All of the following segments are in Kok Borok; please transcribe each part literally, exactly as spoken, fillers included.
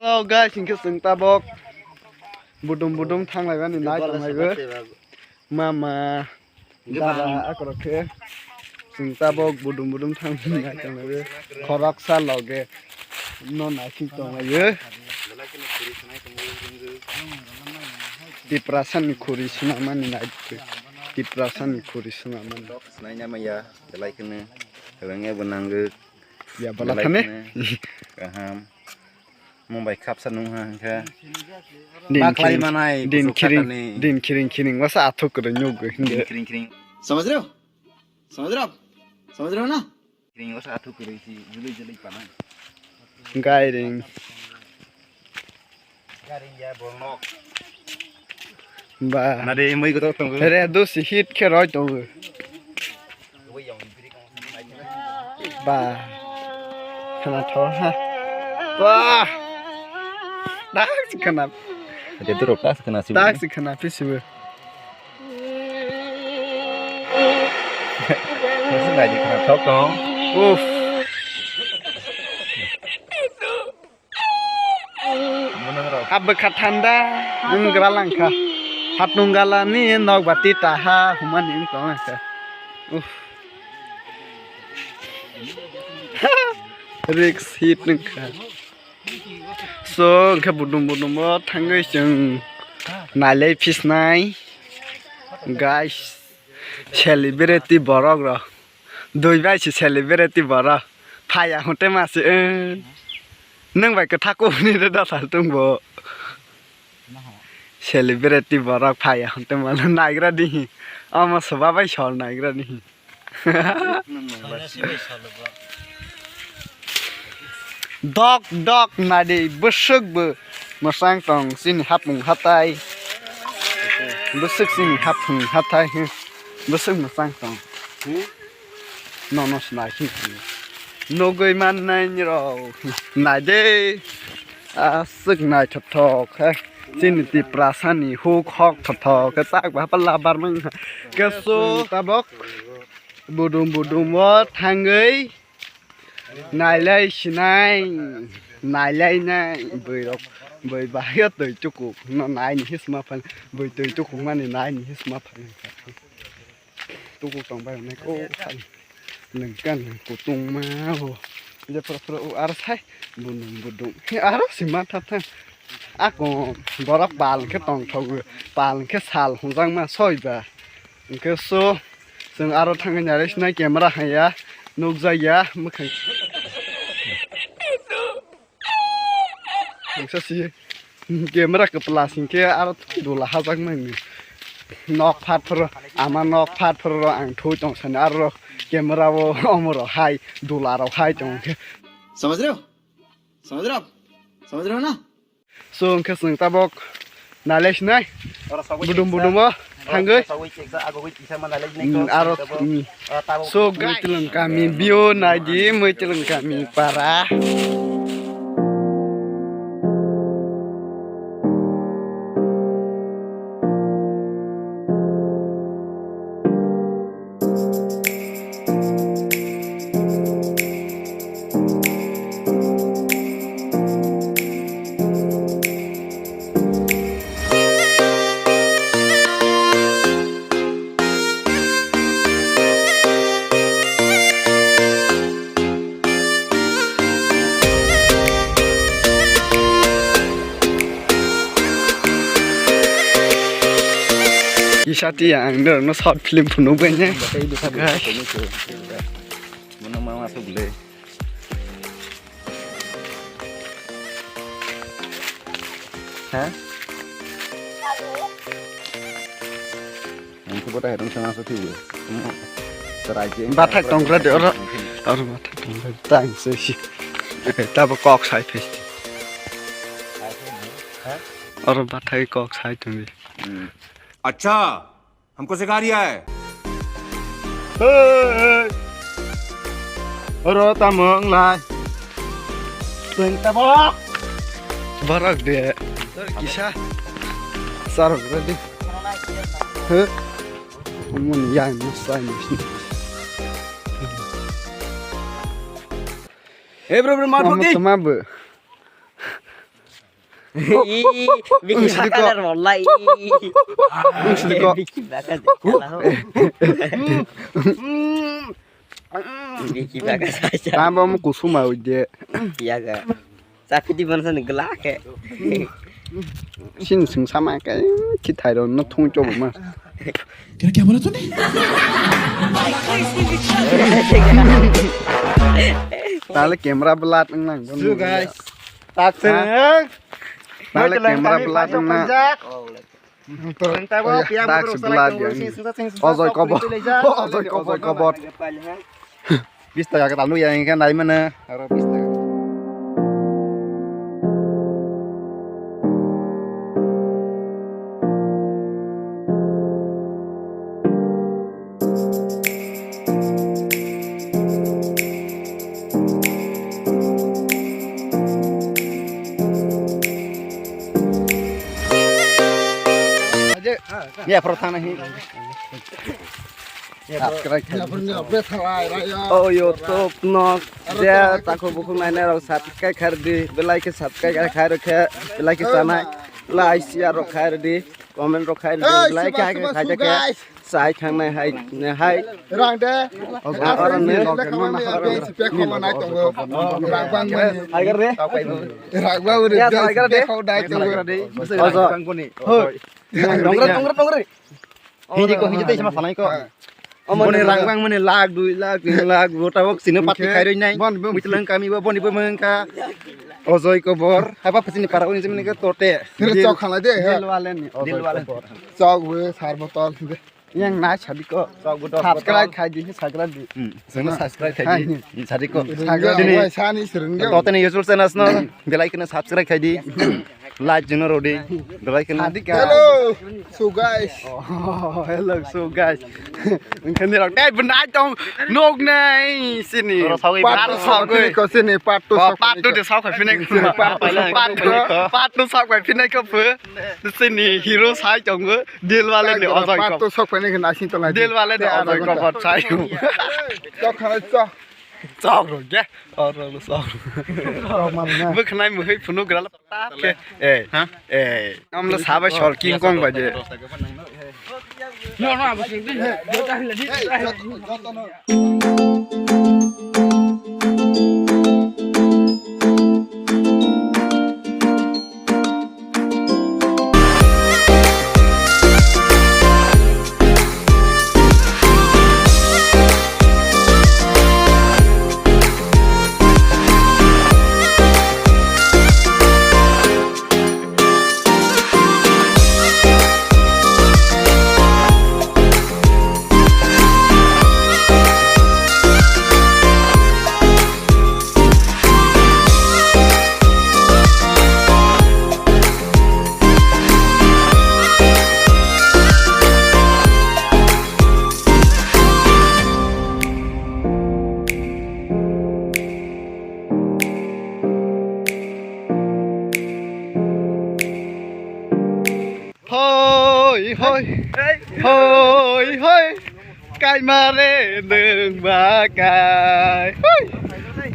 Hello guys, hinkhe chwng tabok budum budum thanglaimani nai tonglaio. Mama, dada, akorok khe chwng tabok budum budum thanglaimani nai tonglaio. Khoroksa loge no naising tonglaio. Tiprasani khuri swnamani nai. Tiprasani khuri swnamani. Naina maya, belai kheno. Rengya bo nangwk. Ya, bala belai thane. Kheno. Kaham. Mumbai khapsa nung ha, hwnkhe. Din baklai khiring, manai din kuchuk khiring, khatani. Din khiring khiring, wasa athuk kwrwi nyuk gwi hwnkhe. Din khiring khiring. समझ रहे हो? समझ रहे हो आप? समझ रहे हो ना? Khiring wasa athuk kwrwi si, jului jului panai. Gairing. Gairing ya, bornok. Ba. Nade, mui gotor tongo. Re, dusi hit khe roi tongo. Ba. Khana tho ha. Ba. Dak si khana. Ade duro kas khana si. Dak si khana pisibu. Nasi nai di khana thok tong. Uff. Abwkha thanda wng gra langkha. Hatnung gala ni nok bati taha humani wng tong kha. Uff. Risk hit wng kha. So, hwnkhe budum budum o thangwi chwng nailai phisnai. Guys, celebrity borok rok. Dui bai se celebrity borok. Phaiya hwnkhe ma se, eh. Nwng bai kwthak kubuni re da sal tong bo. Celebrity borok phaiya hwnkhe ma naigra dihi. Omo soba bai sol naigra dihi. Dok dok naidi bwswk bo mwsang tong chini hapung hatai. Bwswk chini hapung hatai. Bwswk mwsang tong. Nono se nai si nugwi mannai rok. Naidi. Aswk naithothok khe chini Tiprasani huk hok thothok khe chak ba hapa labar mang khe so tabok budum budum o thangwi nailai sinai nailai nai bwrwi rok bwrwi bahai o twi chukuk no nai ni hisma phan bwrwi twi chukuk mani nai ni hisma phan. Tuku tong bai hwnwi kok hai nwng kan kutung ma bo. Je phra phra o ar sai budum budum. Aro si ma thap thang. Ako borok pal khe tong thogo. Pal khe sal hunjak ma soi ba. Hwnkhe so chwng aro thangwi nai sinai camera haya nukjak ya mwkhang. Noksa si camera kwpla sing khe aro dula hajak mani. Nok phat phoro ama nok phat phoro ang thui tong sani aro camera o omo rok hai dula rok hai tong khe. समझ रहे हो? समझ रहे हो आप? समझ रहे हो ना? So hwnkhe chwng tabok nalai sinai. Budum budum o thangwi. Mm, aro, mm. So, Muitilwng kami view naidi, Muitilwng kami para. Kisa tiya ang norokno short film phunukbaini. Bono ma ma aswk le. Ha? Ang khe bo ta herong sana sa thiyo. Try je. Bathak tongkra de oro. Oro bathak tongkra. Tang se si. Tabo kok sai phes. Ha? Oro bathak kok sai tongdi. Hmm. Acha. हमको सिखा रिया है। Hey, hey. Oro tamo wng lai. Teng tamo. Borok de. Kisa. Sarok ready. He. Umuni yang masai mas. Hey, bro, bro, mar Mama pagi. Tama bu. Ih, biki bakar rolla, ih. Wng sidi ko. Biki bakar jala ho. Biki bakar saja. Tamo mo kusuma uide. Iya ga. Sapi di mana sana gelak ya. Sin sing sama kai, kithai ro no thung chobo ma. Kira kya bola tune? Tale camera belat nang nang. So guys, tak seng. Tale camera belat nang. Tang tabo, piang tak bro, sebelah salai dia. Tunggu, sing, sing, sing, sing, Ojoi sing, kobor. Sing, sing, sing, Ojoi kobor, kobor. Bis taka ka talu ya, yang kan dari mana? Aro bis taka. Ya, pro thana hi. Subscribe khai. Oh, YouTube no je tako bukhuk nainai rok subscribe khai di, belai khe subscribe khai rok khe, belai khe chanai, like, share rok khai di, comment rok khai di, belai khe khai khe. Sai thangnai hai, ne hai. Rang de. Oro ne. Rang bang mani. Hai gar de. Rang bang mani. Ya, hai gar de. Ojo. Hoi. Tongre, tongre, tongre. Hindi ko, hindi tei sama sanai ko. Mone rang bang mone lakh, dui lakh, tin lakh, gota bok sino pati khairoi nai. Muitlang kami bo boni bo mengka. Ojoi kobor. Haba phasini para uni jemni ka tote. Chok khala de. Dilwale ni. Dilwale. Chok we sar botol. Yang nai sadi ko. Subscribe khai di, subscribe di. Hmm, sengno subscribe khai di. Sadi ko. Sadi ko. Toteni YouTube channel no belai kene subscribe khai di. Like jeno rodi. Belai kene. Hello, so guys. Oh, hello, so guys. Engkhe ni rok dai benai tong nok nai sini. Part two sok ko sini, part two sok. Part two de sok khai phine. Part two sok khai phine ko. Sini hero sai tongo. Dilwale ni ojai ko. Pato sok phai nai khna asing tong lai. Dilwale ni ojai ko bot sai. Chok kha chok. Chok ro ge. Oro lo chok. Chok man na. Bwkhnai mui phunu gra la ta ke. Eh. Ha? Eh. Amla sabai sol King Kong baje. No, no, abo sing. Hoi, hoi, hoi, hoi, kaima re nwng ba kai. Hoi,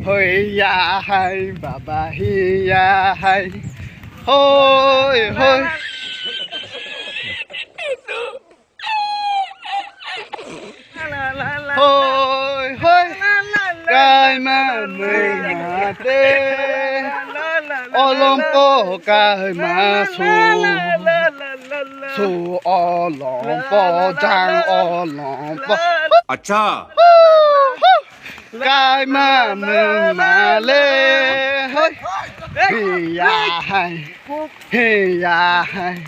hoi, ya hai, baba hi ya hai. Hoi, hoi. Hoi, hoi. Kaima mate. Olompo kaima su. Su olompo jang olompo. Acha. Kaima male. Hoi. Hiya hai. Hiya hai.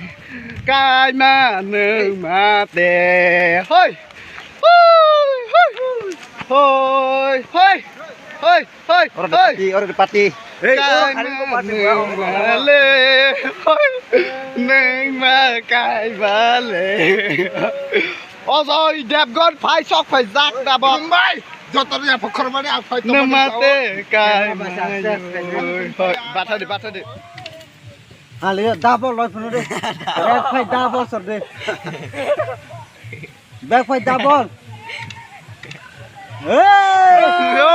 Kaima nwng mate. Hoi. Hoi, hoi. Hoi, hoi. Hoi, hoi. Oro de pati, oro de pati. Kaima nwng male. Hoi. Nwng ma kai bale. Ojoi Devgan phai sok phai jak da bo. Mumbai. Joto ya pokhor mani ang phai tongmani. Nwng mate kai. Hoi, hoi. Batha de, batha de. Hale, double loi phunu de. Bag phai double sor de. Bag phai double. Hey! Yo!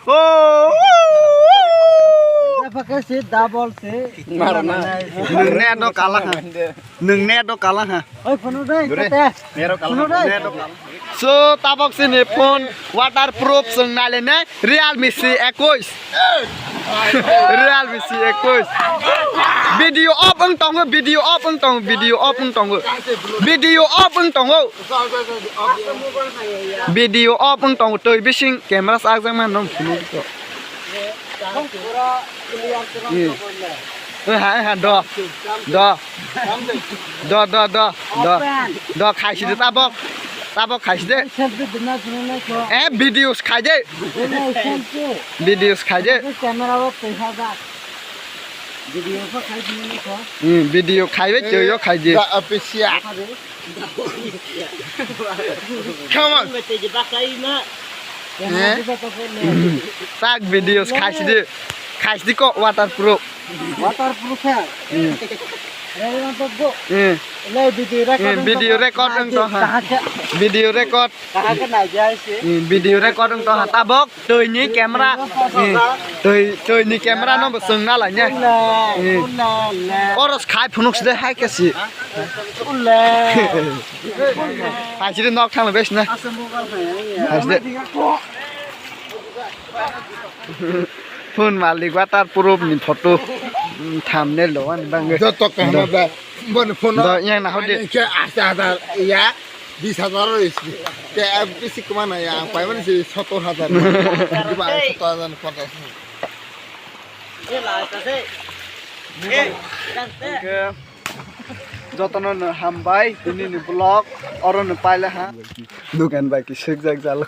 Oh! Bag phai Ke si double si. Nwng net no kala ha. Nwng net no kala ha. Oi, phone dai, kate. Phone dai. So, tabok sini phone waterproof chwng nai le ne Realme C ekwis. Realme C ekwis. Video off wng tongo, video off wng tongo, video off wng tongo. Video off wng tongo. Video off wng tongo, twi bising camera sak jak ma nw phunuk. Hmm. Eh, ha, ha, do. Do. Do, do, do, do. Do, khaisi de tabok. Tabok khaisi de. Eh, videos khai de. Videos khai de. Hmm, video khai de, twi yo khai de. Come on. Eh? Tak videos khaisi de. Khaisi de ko waterproof. Waterproof ha. Hmm. Rega to go. Hmm. Le video record. Hmm, video record wng tong ha. Video record. Kahaka na jai se. Hmm, video record wng tong ha. Tabok twi ni camera. Hmm. Twi, twi ni camera no bo chwng na lai ne. Hmm. Oro khai phunuk si de hai khe si. Hai si de nok thang le bes na. Hai si de. Phone malik waterproof ni photo, mm, thumbnail do ani bangwi. Joto kaham ba, boni phone do yang na hodi. Ke ashi hajar ya, bis hajar ro isi. Ke bisi kma na ya, ang pai mani si sottor hajar. Diba sottor hajar ni photo. Jotono no hambai, tini ni vlog, oro no paila ha. Dukan bai ki sukjak jalo.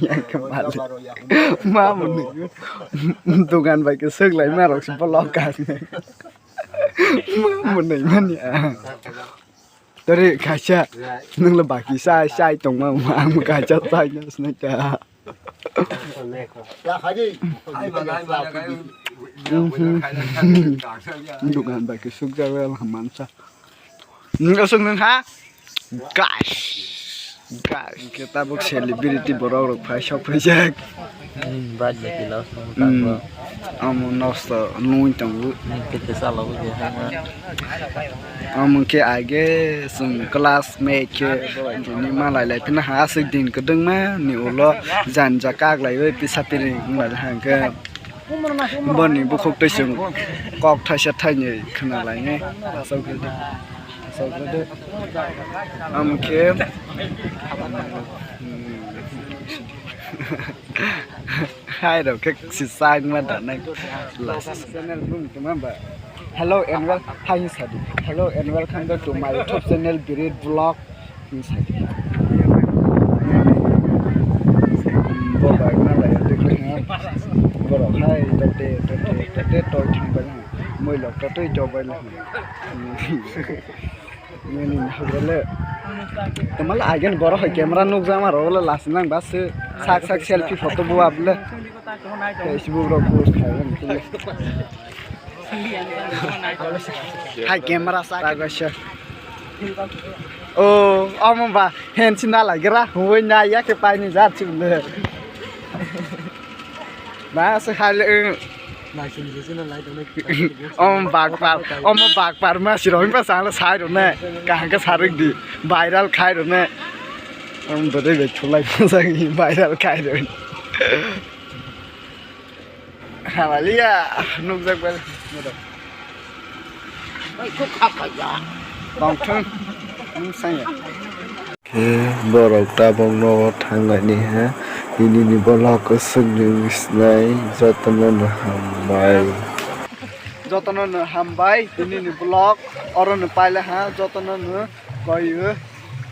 Yang kemali. Ma muni. Dukan bai ki suk lai ma rok si vlog ka. Ma muni mani a. Tori kaisa, nungla baki sai, sai tongma, ang kaisa sai na sinai ta. Dukan bai ki suk jaga mansa. Nung asung nung ha? Guys. Guys, kita buk celebrity borok rok phai sok phai jak. Hmm, bajak kilo. Hmm. Amo nosto nung tongo. Hmm, kita salah buk ya. Amo khe age chwng classmate khe tini malai lai phina ha aswk din kwdwngma ni ulo janja kak laiwi pisa piring wng lai hwnkhe boni bukhuk twi chwng kok thaisa thainwi khna lainai aswk kwdwng aswk kwdwng amkhe. Hai rok khe si changma da nai. Channel bung tuma ba. Hello and wel-, hai sadi. Hello and welcome back to my YouTube channel Birit Vlog. Bo bai na lai de khe. Borok hai tate tate tate toi thang bai na. Moi lok tate jo bai na. Nini hagale. Tamala agen boro hai camera nukjama rogole lasinang basu sak sak selfie photo bu able. Facebook rok post khai. Hai camera sak. O, amo ba hen sina lagira. Huwai na ya ke pai ni jat sibule. Ba se hai le. Omo bakpar, omo bakpar ma sirok wngkha sangla sai rwne, kaham khe sarwk di, viral khai rwne. Omo bwrwi bai thulai masa viral khai rwne. Hamaliya, nukjak bai. Tongthung, nung sanya. Khe borok tabok nogo thanglaini ha, tinini vlog kwswk ni wngwi sinai jotono no hambai. Jotono no hambai, tinini vlog oro no paila ha, jotono no koiyo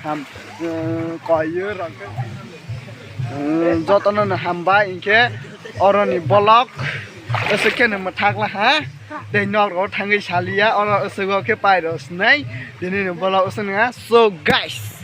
ham, eh, koiyo rok. Eh, jotono no hambai, hinkhe oroni vlog aswk khe no mwthakla ha, tei nok rok thangwi saliya, oro aswk o khe pairo sinai, tinini vlog aswk nang ha, so guys.